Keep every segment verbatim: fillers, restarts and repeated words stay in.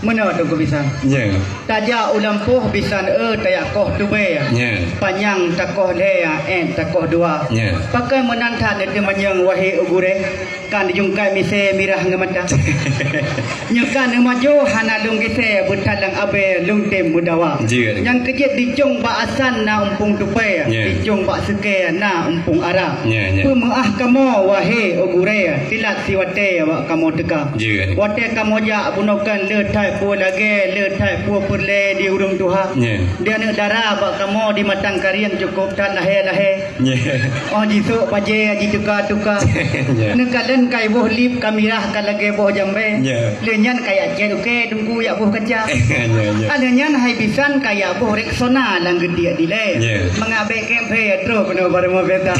Meunoe Teungku Bisan. Ya. Tajak u lampôh bisan e tajak koh tubée. Ya. Panyang takoh lhée, ék takoh dua. Ya. Pakon meunan that neuteumanyong wahé u gurée, ka neujungkai misée mirah ngon mata. Nyoe ka neumaju hana lôn gisée beutalang abée lôn tem meudawa. Ya. Nyang keujeuet dicong bak asan na umpung tupée, ya, dicong bak seukée na umpung ara. Ya, ya. Peumeuáh kamoe wahé u gurée, tilat siwatée bak kamoe teuka. Ya. Watée kamoe jak bunoe kon le that peue lagée, le that peue peureulée di ureuëng tuha. Ya. Di aneuëk dara bak kamoe di Matang Karieng cukôp that lahé-lahé. Ya. Oh jisok bajée jituka-tuka. Ya. Neukalon kai boh lip ka mirah ka lagée boh jambée. Ya. Lheueh nyan ka yak cét ukée Teungku yak boh kaca. Ya, ya. Ah, lheueh nyan hai bisan ka yak boh Rexona lam geutiek dilée. Ya. Mangabék kép phé troh keunoe barô meupeunta.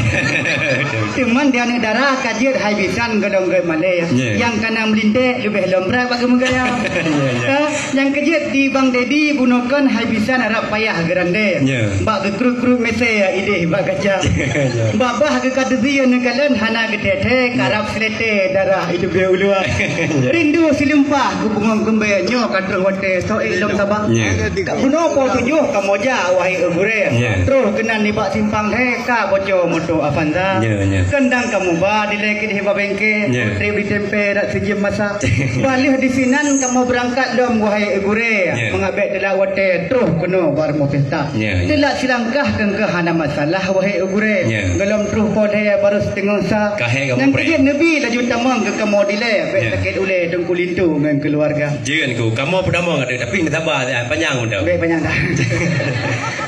Teuma di aneuëk dara ka jeuet hai bisan golom gét malée. Ya. Nyang kana meulintée leubeh lom brat bak geumeugaya. Ya, ya. Ha, nyang keujeuet di Bang Dedi bunoe kon hai bisan rab payah geurandée. Ya. Bak geukruet-kruet misée idéh bak kaca. Ya. Babah geukateusi neukalon hana geuthée-thée, ya, karab seuleuté darah iteubiet u luwa. Ya. Rindu silumpah geupeungon keumbée nyoe ka troh watée soe lom saba. Ya. Ka bunoe po tujoh kamoe jak wahé gurée. Ya. Troh keunan nibak simpang lhée ka boco moto Avanza. Ya, ya. Keundang kamoe ba dilée keudeh bak bengke. Ya. Treb di tempe dak sijeuem masa. Baleh di sinan kamoe beurangkat lom wahé gurée. Ya. Mangabék teulat watée troh keunoe barô meupeunta. Ya, ya. Teulat silangkah keungkah hana masalah wahé gurée. Ya. Golom troh po lhée barô siteungoh sa. Kahé kamoe. Nyang keujeuet neubi laju tamong keu kamoe dilée. Bék, ya, sakét ulée Teungku Linto ngon keuluwarga. Jeuet Teungku, kamoe peutamong ada tapi neusaba saja panyang mantong. Bék panyang dah.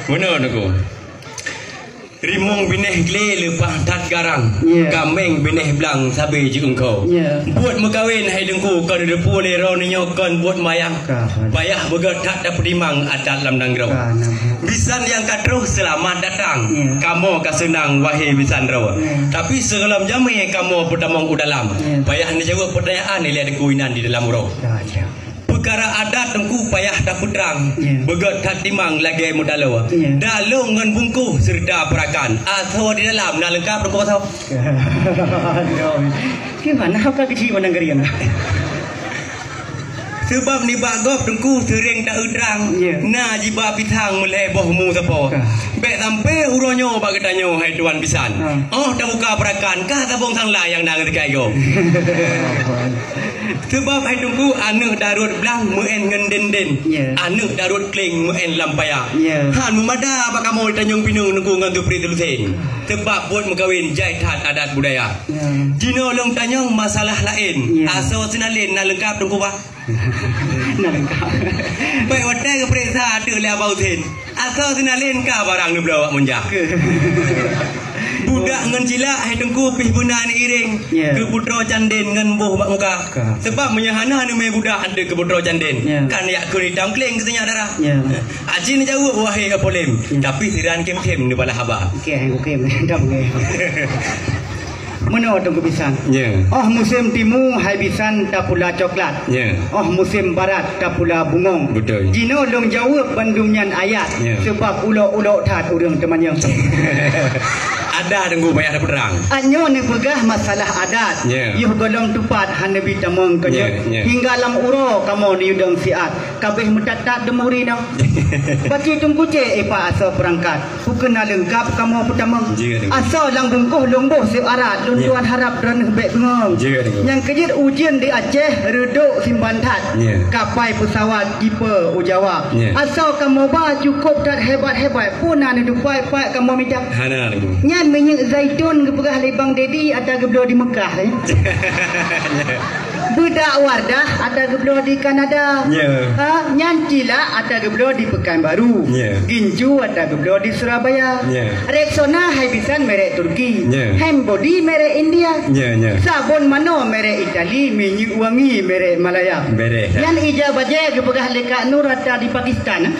Meunoe Teungku. Rimueng binéh glé leupah that garang. Ya. Kaméng binéh blang sabe jiungko. Ya. Buet meukawen hai Teungku kon reupue lé ro neunyoe kon buet mayang. Ka. Payah beugét that tapeutimang adat lam nanggroe. Ka, na. Bisan nyang ka troh seulamat datang. Ya. Kamoe ka seunang wahé bisan droe. Ya. Tapi sigohlom jamé kamoe peutamong u dalam. Ya. Payah neujaweueb peutanyaan ilée Teungku inan di dalam uroe. Ka, ya. Peukara adat Teungku payah tapeutrang. Ya. Beugét that timang lagée meudaloe. Ya. Dalông ngon bungkôh seureuta peurakan. Asoe di dalam na leungkap Teungku asoe. Gimana ka keuci mandang geriang? Seubab nibak gob Teungku seuréng ta-eu trang, ya, na jiba pisang meulhée boh mu sapo. Ka. Bék sampoe uroe nyoe bak geutanyoe hai tuan bisan. Ha. Oh tabuka peurakan ka tabong sangla nyang na ngon sikai gob. Seubab hai Teungku aneuëk darot blang meuén ngon den-den. Ya. Aneuëk darot kleng meuén lam paya. Ya. Han meumada bak kamoe di Tanjong Pinong Teungku ngon Supri Teulusen. Seubab buet meukawen jai that adat budaya. Ya. Jinoe lôn tanyong masalah laén. Ya. Asoe sinalén na leungkap Teungku bah? Na leungkap. Baik watée geupeuriksa ateueh lé Abah Husen. Asoe sinalén ka barang neubloe bak munjah. Budak ngon cilak hai Teungku pih beuna neuiréng. Ya. Keu putroe canden ngon boh bak muka. Ka. Seubab meunyoe hana neumé budak anteuk keu putroe canden. Ya. Kan yak keu itam kleng keu sinyak darah. Ya. Aci neujaweueb wahé Apolem. Ya. Tapi siran kém-kém neubalah haba. Oke, oke, mantap, oke. Meunoe Teungku bisan. Ya. Oh musém timu hai bisan tapula coklat. Ya. Oh musém barat tapula bungong. Betul. Jinoe lôn jaweueb bandum nyan ayat. Ya. Seubab ulok-ulok that ureuëng teumanyong. Adat Teungku payah tapeutrang. Nyoe neupeugah masalah adat. Ya. Yoh golom tupat hana bi tamong keu nyoe. Ya, ya. Hingga lam uroe kamoe neuyue dong siat. Kabéh meutat-tat deumuri nyoe. Bacut Teungku cék ipa asoe peurangkat. Bukon na leungkap kamoe peutamong. Jeuet, Teungku. Asoe lam bungkôh lôn boh seuarat, lôn, ya, tuan harab droeneuh bék beungong. Jeuet, Teungku. Nyang keujeuet ujeuen di Aceh reudok simban that. Ya. Kapai peusawat jipe u Jawa. Ya. Asoe kamoe ba cukôp that hebat-hebat, peue na neutupai pat kamoe mita. Hana, Teungku. Nyan minyeuk zaitun geupeugah lé Bang Dedi ata geubloe di Meukah, eh. Ya. Beudak Wardah ata geubloe di Kanada. Ya. Ha, nyan cilak ata geubloe di Pekanbaru. Ya. Gincu ata geubloe di Surabaya. Ya. Rexona hai bisan merek Turki. Ya. Hand body merek India. Ya, ya. Sabon manoe merek Itali, minyeuk wangi merek Malaya. Bereh, ya. Nyan ija bajée geupeugah lé Kak Nur ata di Pakistan.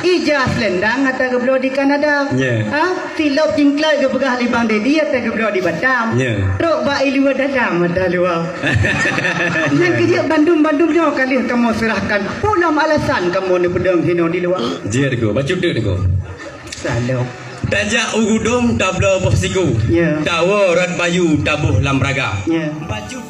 Ija selendang ata geubloe di Kanada. Ya. Ha? Silop jingklai geupeugah lé Bang Dedi ata geubloe di Batam. Ya. Trok bak iluwa dalam ata luwa. Nyang keujeuet bandum-bandum nyoe ka lheueh kamoe seurahkan. Peue lom alasan kamoe neupeudong hinoe di luwa? Jeuet, Teungku. Bacut teuk, Teungku. Salop. Tajak u gudong tabloe boh siku. Ya. Tawoe rot bayu taboh lam raga. Ya. Bacut